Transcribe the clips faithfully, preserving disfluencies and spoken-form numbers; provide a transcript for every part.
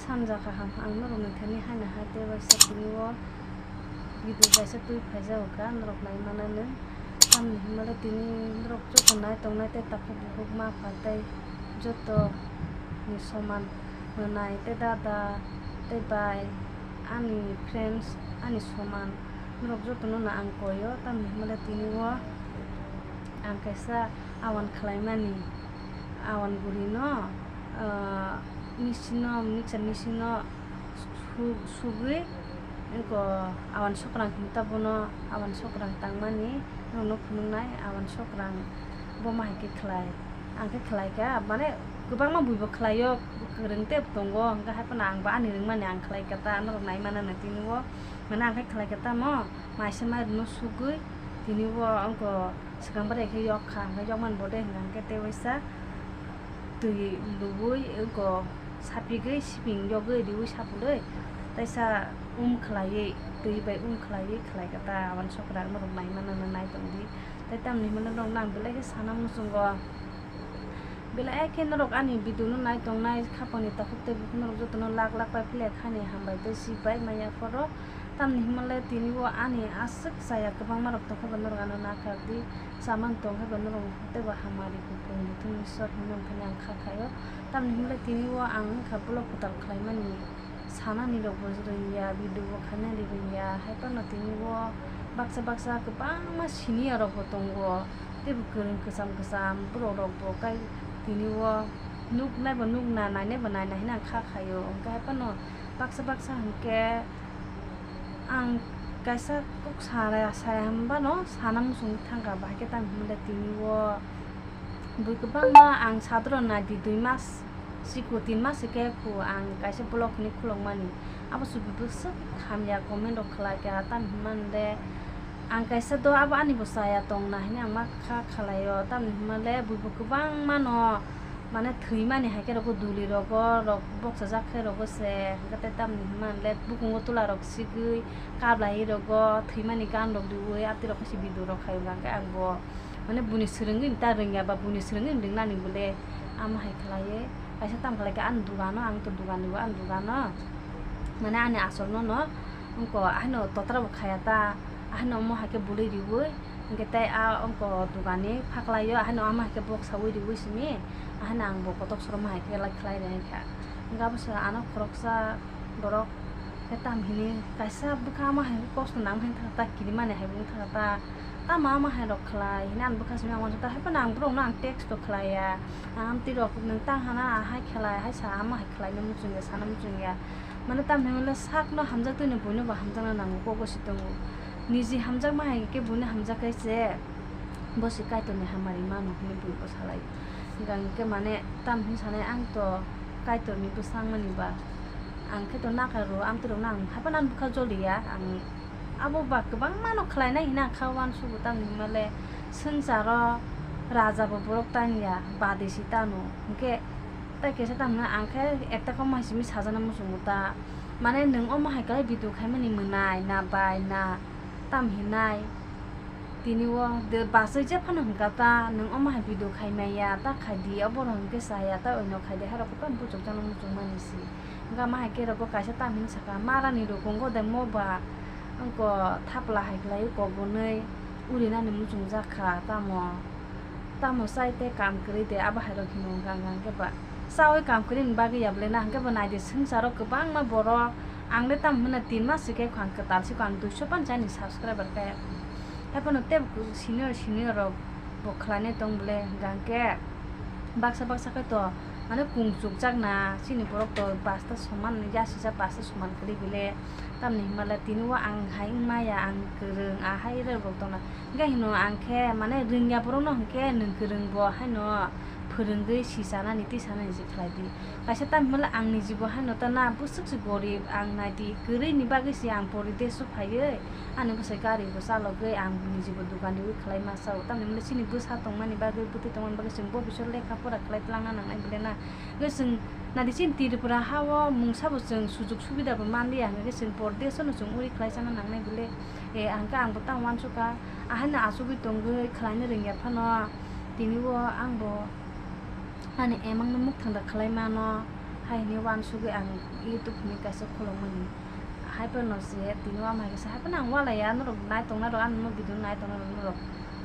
Hamjakha ham ang norokni thani haino hai tei waisa tini o video kaisa twi phaijago kha norok nai manani. Tamni hwnmale tini norok joto nai tongnai tei takhuk bukhuk ma pha tei joto ni soman mwnai tei dada tei bai ani friends ani soman norok jotono no ang koi o. Tamni hwnmale tini o ang kaisa awan khlaimani. Awan guri no, ah, machine no, mixer machine no su-, sugwi, eko awan sokrang hinwi ta bono awan sokrang tangmani, norokno phunuknai awan sokrang bo ma hai khe khlai. Ang khe khlai kha, mane kwbangma buibo khlaio, kwrwng tei tongo, hwnkhe hai phano ang bo ani rwngmani ang khlai kha ta, norok nai manani tini o, mane ang khe khlai kha tamo, maisa mairum no sugwi, tini o wngkha. Swkang bwrwi khe yok kha, hwnkhe yokmani bo de hwnkha hwnkhe tei waisa twi lubui eko sapigwi siping yogwi riui sapulwi teisa um khlaiwi twi bai um khlaiwi khlai kha ta awan sokrang norok nai manani nai tongdi. Tei tamni hwnmano norokno ang belai khe sana muchungo. Belai khe norok ani video no nai tongnai khapangni takhuk tei bukhuk norok jotono lak lak pai philai khani hambai tei sip bai maya phoro. Tamni hwnmale tini o ani aswk chaya kwbangma rok tongkha ba norok ano nakardi. Chamani tongkha ba norok teibo hamari kupulung buthumni sor hinwi wngkhani ang kha khaio. Tamni hwnmale tini o ang wngkha vlog kwtal khlaimani sanani rokbo rwngya, video bo khainani rwngya, hai phano tini o baksa baksa kwbangma senior rokbo tongo, teibo kwrwng kwcham kwcham borok rokbo kai tini o nuknai bo nukna, nainai bo naina hinwi ang kha khaio. Hwnkhe hai phano baksa baksa hwnkhe ang kaisa kok sana, saya hwnba no sana muchungwi thangkha, bahai khe tamo hwnmale tini o bui kwbangma ang sadoro naidi dui mas siko tin mas hwnkhe kho ang kaisa vlog hinwi khulokmani, abo subi bwswk hamya comment rok khlai kha, tamo hwnmale ang kaisa do abo ani bo chaya tongna hinwi ang ma kha khalai o, tamni hwnmale buibo kwbangma no mane thwimani hai khe rogo duli rogo rok boksajak khe rogo se, hwnkhe tei tamni hwnmale bukungo tula rok sigwi kablai rogo thwimani gan rok riui atwi rok khe se video rok khai o, hwnkhe ang bo mane buini swrwngwi ta rwngya ba buini swrwngwi ringnani bole ama hai khlaiwi kaisa tamo khlai khe ani dugano ang to dugani bo ani dugano mane ani asolno no wngkha haino totra bo khaya ta haino omo hai khe bului riui. Hwnkhe tei a wngkha dugani phaklaio, haino ama hai khe boksaui riui simi, haino ang bo kotok soro ma hai khe lai khlai rehai kha. Hwnkhe abo se ano khoroksa borok khe tam hini kaisa bwkha ama hai khe kosto nang hai thang ta, kirimani hai wng thang ta, tamo ama hai rok khlai hini ang bwkha simi ang uansuk ta, hai phano ang borokno ang text o khlai ya, ang amtwi rok nwng tang hana ahai khlai, hai sa ama hai khlai no muchung ya, sana muchung ya. Mane tamni hwnle sakno hamjak twi no buino bo hamjakna nango, kogo si tongo. Niji hamjakma hai khe buino hamjak khe se bo se Kaitorni hamari mano hwnwi bui bo salai. Hwnkha hwnkhe mane tam hwnwi sanai ang to Kaitorni bwsangmani ba ang khe to nakaro amtwirokno ang haphano ani bwkha joliya ang abo ba kwbangmano khlainai hwnwi ang kha uansugo tamni hwnmale swngcharo raja bo borok tanya badisi tano hwnkhe. Tai kaisa tamo ang khe ekta kok ma simi sajana muchungo ta, mane nwng omo hai khe video khaimani mwnai na bai na tam hinai tini o de basai je phano hwnkha ta nwng omo hai video khaimaya ta khaidi obo rok hwnkhe chaya ta oino khaidi hai rok khe buchukjakno muchungmani si hwnkha ma hai khe rok bo kaisa tam hin saka marani rok wngkha de mo ba wngkha thapla hai khlai kok bonwi urinani muchungjak kha tamo. Tamo chai tei kam kwrwi de abo hai rok hino hwnkha hwnkha hwnkhe ba chaui kam kwrwini bagwi ya bwle na hwnkhe bo naidi swngcharo kwbangma borok ang de tamo hwnna tin mas se khe ang kwtal se kho ang duiso panchani subscriber kaya kho haiphano tei senior senior rok bo khlainai tong bwle hwnkha hwnkhe baksa baksa khe to mane kung chukjakna chini borok to basta soman yasijak basta soman kwrwi bwle tamni hwnmale tini o ang hai wngmaya ang kwrwng ahai rok tongna. Hwnkhe hino ang khe mane rwngya borokno hwnkhe nwng kwrwngbo haino phwrwngwi sichanani tisanani se khlai di. Kaisa tamni hwnle ang nijibo haino ta na bwswk se gorib, ang naidi kwrwini bagwi se ang poridesh o phaiwi ani bwsai gari bo chalogwi ang nijibo dogan riwi khlai ma chao. Tamni hwnle chini bwsa tongmani bagwi bwtwi tongmani bagwi chwng bo bisor lekha pora khlai tlangna nangnai bwle na. Hwnkhe chwng naidi chini Tripura ha o mungsa bo chwng sujug subida bo manliya hwnkhe chwng poridesh o no chwng uri khlai chana nangnai bwle. E, ang khe ang bo tamo uansukha. Ahaino achugwi tongwi khlaina rwngya phano tini o ang bo ani emang no mukthang da khlai mano. Hai hwnwi uansugwi ang YouTube hwnwi kaisa khulokmani. Hai phano se tini o ama hai khe sa, hai phano ang ualaiya, norok nai tongnai rok, ani no video nai tongnai rok norok.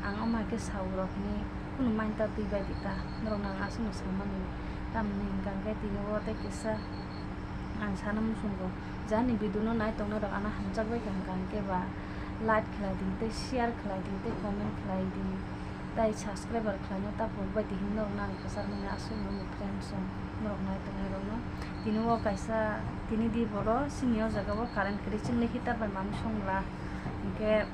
Ang ama hai khe sa urok hwnwi kheno mind ta twi bai di ta. Norok no ang aswk no samani. Tamni hwnkha hwnkhe tini o tei kisa ang sana muchungo. Je ani video no nai tongnai rok ano hamjak bai kha hwnkha hwnkhe ba like khlai di, tei share khlai di, tei comment khlai di. Tai subscriber khlaina ta phunuk bai di hinwi norokno ang kwchar manya aswk norokni friends rok, norok nai tongnai rokno. Tini o kaisa, tini di boro chini o jaga o current kwrwi, chini heater bai manwi songla. Hinkhe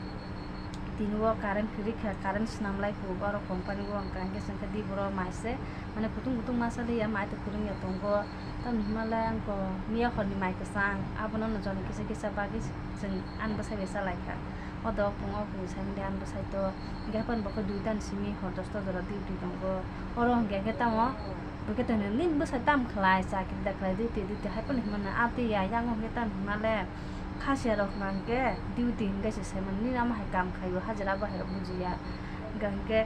tini o current kwrwi kha, current swnam lai kho, oro company o wngkha, hinkhe chwngkhe di boro mai se, mane kutung kutung masa liya, mai to kwrwngya tongo. Tamni hwnba le ang ko miya horni mai kwchang, abono no joni kisa kisa bagwi chwng ani bwsai bai cha lai kha. O dok tongo, o kung sai mani ani bwsai to. Hingke haphano bo khe duitan simi hor dosta jora duty tongo. Oro hingke khe tamo bo khe tongni nini bwsai tam khlai, chakri da khlai, duty, duty hai phano hinmano. A twi ya, yang hingke tam hinmale khasiya rok hingke duty hingke se sai mani, nini amo hai kam khaio, hajira bo hai rok bujiya. Hingke, hingke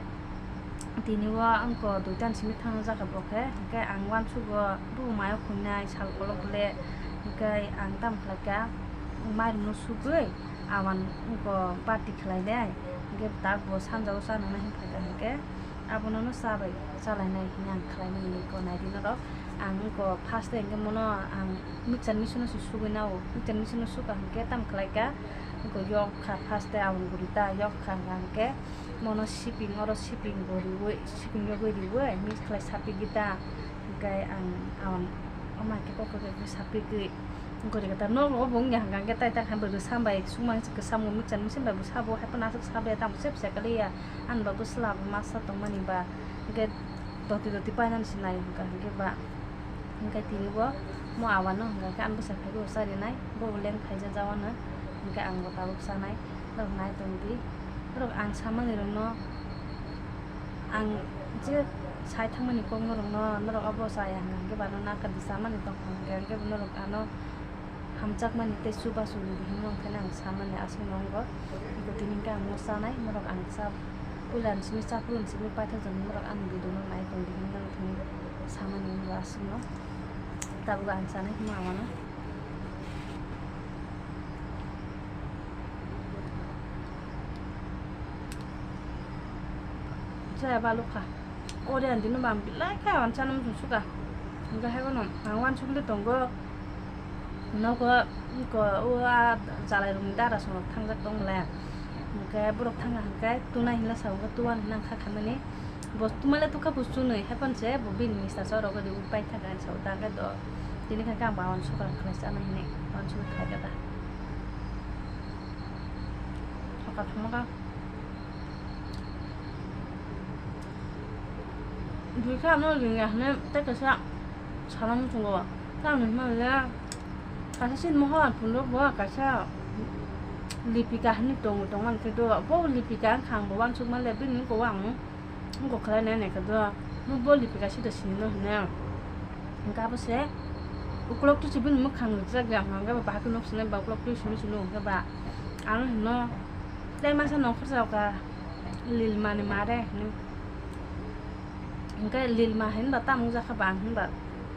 tini o ang ko duitan simi thang jak bo khe, hingke ang uansugo bo mayo khungnai sal kolok le, hingke ang tam khlai kha, mairum no sugwi. Awan wngkha party khlainai, hingke tak bo sanjao cha nangna hinphaikha, hingke abono no cha bai chalainai hinwi ang khlaimani wngkha naidi norok. Ang wngkha first day hingke mono ang mixer machine o se sugwi nao, mixer machine o sukha hingke tam khlaikha, wngkha yok kha first day awan guri ta yok kha hingke mono siping oro siping bo riwi siping yogwi riwi mix khlai sapigwi ta hingke ang awan oma khe kok kok khe sapigwi. Gori kata nok rogo bo wngya hwnka hwnkhe tai ta khan bo rwsam bai sukmani se kwcham bo mukchani machine bai bo sabo hai phano aswk sabo ya tamo se bwsa kaliya ani bagwi swlabo masa tongmani ba hwnkhe doti doti painani se nai hwnka hwnkhe ba hwnkhe tini bo mo awano hwnka hwnkhe ani bwsa phaibo charinai bo bo leng khaijak jawano hwnkhe ang bo tabuk chanai norok nai tongdi norok ang samanirokno. Ang je sai thangmani kok norokno, norok abo chaya hwnka hwnkhe ba ano nakar di chamani tongkha hwnkhe, hwnkhe norok ano hamjakmani tei chubachu rwdi hinwi wngthani ang samani aswkno wngo. Tini hwnkhe ang no chanai, norok ang cha puila ni simi chaphuru ni simi paithakjak norok ani video no nai tongdi hinwi wngthani samani wngo aswkno. Tabuk ang chanai hwnma amano. Chaya balukha. Ori ang dino bam bilai khe ang chana muchung suka. Hingke hai bono ang uansukli tongo. Nogo iko o a chalai rokni dara song rok thangjak tong le. Hingke borok thangkha hingke tunai hinla sa hingke tuan hinang kha khamani. Bo tumale tukha bo chunui, haphang se bo bini misa sa rok ri pai thangkha, ani sa o ta hwnkhe do tini kha khe ang ba uansukha khlai chana hinwi uansukha khlai kha da. Sokha thangma kha. Dui kha ano ring ya hwnwi tei kaisa sana muchungo. Tamoni hwnba le kaisa sini mohor phunuk bo kaisa Lipika hinwi tongo, tongmani khe do bo Lipika wngkha, ang bo uansukma le bini ungkha o ang. Wngkha khlai nai nai khe do, nukbo Lipika sita sini no hino. Hingkhe abo se ukulok twi se bini mwkhang rijak ya, hwnka hwnkhe ba bahai khe nuk sinai ba ukulok twi simi se nuk hwnkhe ba. Ano hino tei masa nongkhor sa kha Lilma ni ma de hino. Hingkhe Lilma hinba tamo wngjakha ba ang hinba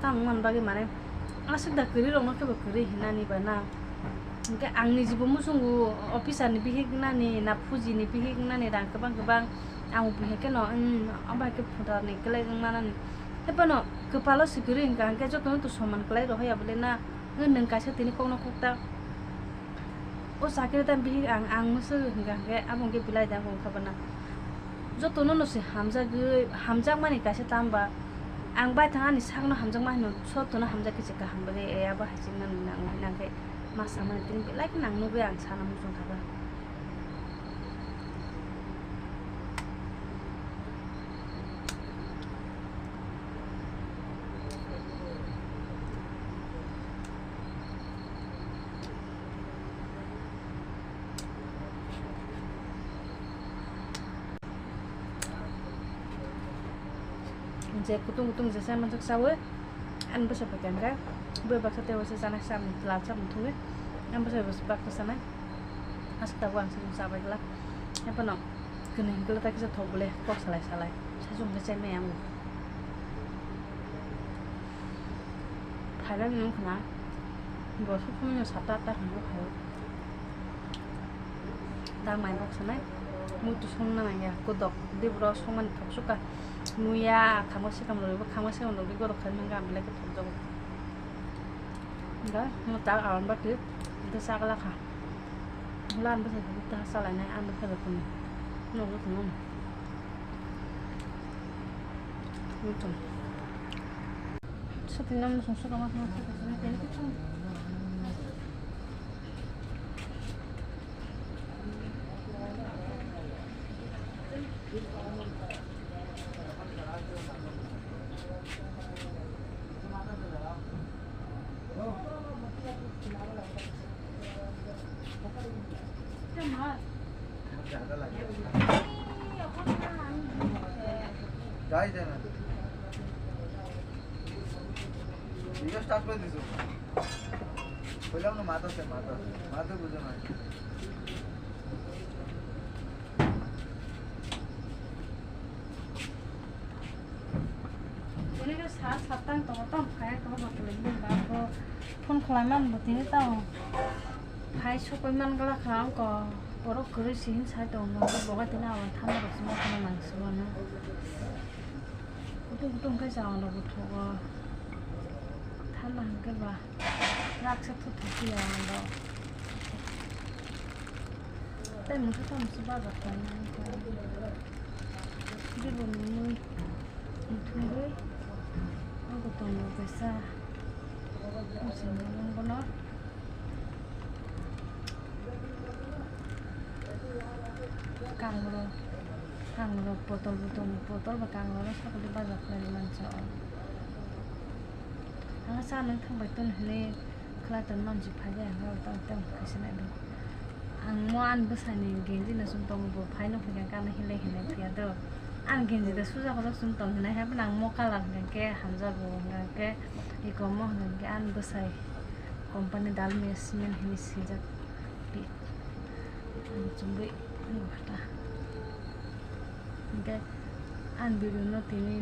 tamo wngmani bagwi mane aswk da kwrwi rokno khe bo kwrwi hinani ba na. Hingkhe ang nijibo muchungo officer ni bihik wngnani na phuji ni bihik wngnani rang kwbang kwbang ang bo hai kheno, um, abo hai khe phutar ni kwlai wng manani. Haiphano kwpalo se kwrwi hwnkha hwnkhe jotono to soman kwlai rohorya bole na, nwng kaisa tini kokno kokta. O chakri ta bihik ang, ang mwswk hwnkha hwnkhe abo hwnkhe belai da wngkha bana. Jotono no se hamjagwi, hamjakmani kaisa tamo ba ang baithang ani sakno hamjakma hinwi sotono hamjakhe se kaham bagwi, abo hai se nang nang hinang khe. Ma samani tini belai kheno ang nugwi ang sana muchung kha ba. Je kutung kutung je sai manjak sawi, ani bwsa bai khe hwnkhe bui baksa tei waisa chanai samung, lal samung thungwi ani bwsa bai baksa chanai. Aswk tabuk ang samung chabai glak. Haiphano kwnwi hwnkhe ta kisa thok bole kok salai salai saichung khe chai maya ang. Khairok ni wngkha na, bo sub somoi no satta atta hinwi khaio. Da mai bok sanai, muitu songna nangya, kodok, de bwrok songmani thok suka. Nuya, khamga sikam rok, khamga sikam rok, de gorok khai mangga, belai khe thok jago. Da, mo tak awan bati, de chagla kha. Lan bwsa de ta salai nai, ang de khairok ni. Nogo tong. Muitu. Sati nam sung suka mas mas suka sini tadi kecil. যাই যায় না। Video start করে দিছো। কইলাম না, মাথা আছে, মাথা আছে। মাথা বুঝে না। Tini ke sa satang tongo, tong phai tongo, botol ni bag o phone khlai man bo tini tong phai sokoi man gala kha ang ko borok kwrwi si hin sai tong bo bo tini abo thana rok sima khana nang sima no kutung kutung khe sa ono bo thogo thana hwnkhe ba raksa thu thu ya ando tei mungsa tamo se bajak khlai nang kha bibo ni mui. Thungwi, ang bo tongo kaisa. Ang se nang bono. Kangrok, kangrok, potol bo tongo, potol bo kangrok no sakuli baja khlai mansa o. Ang sa nang thang bai ton hwnwi. Khlai ton mansi phai de, ang tang tang khaisa nai do. Ang mo ani bwsani genji no sum tongo, bo phai no phai kha, gana hinlai hinlai phiya do. Ani genji da suja kojak sum tong hinai hai, ang mo colour hwnkhe hamjago, hwnkhe iko mo hwnkhe ani bwsai company Dalmia cement hinwi swijak pi. Ang chumui nukha ta. Hwnkhe ang video no tini,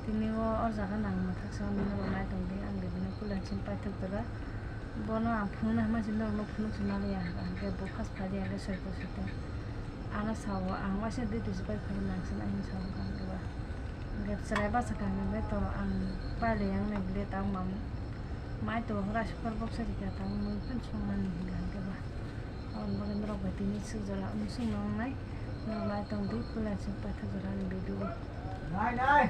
tini o, o jaga nang mwthaksa norok naitong di, ang video no puila chini paithak tora. Bono ang phunukna hwnba se norok no phunuk se naliya, hwnkhe bo first phai di, hwnkhe soi kosoi tong. Ano sao, ang waisa dui tisi pai phai nang se nai hinwi sao, hwnkhe ba. Hwnkhe chwrai bachakha hwnkhe to ang pailai yang nai bile tang mam. Mai to hora sukar boksa rikha tang mui phano songmani hwnkhe ba. Aboni bagwi norok bai tini swk jora wng swk nang nai. Norok naitong di, puila chini paithak jora ni video. Nai, nai.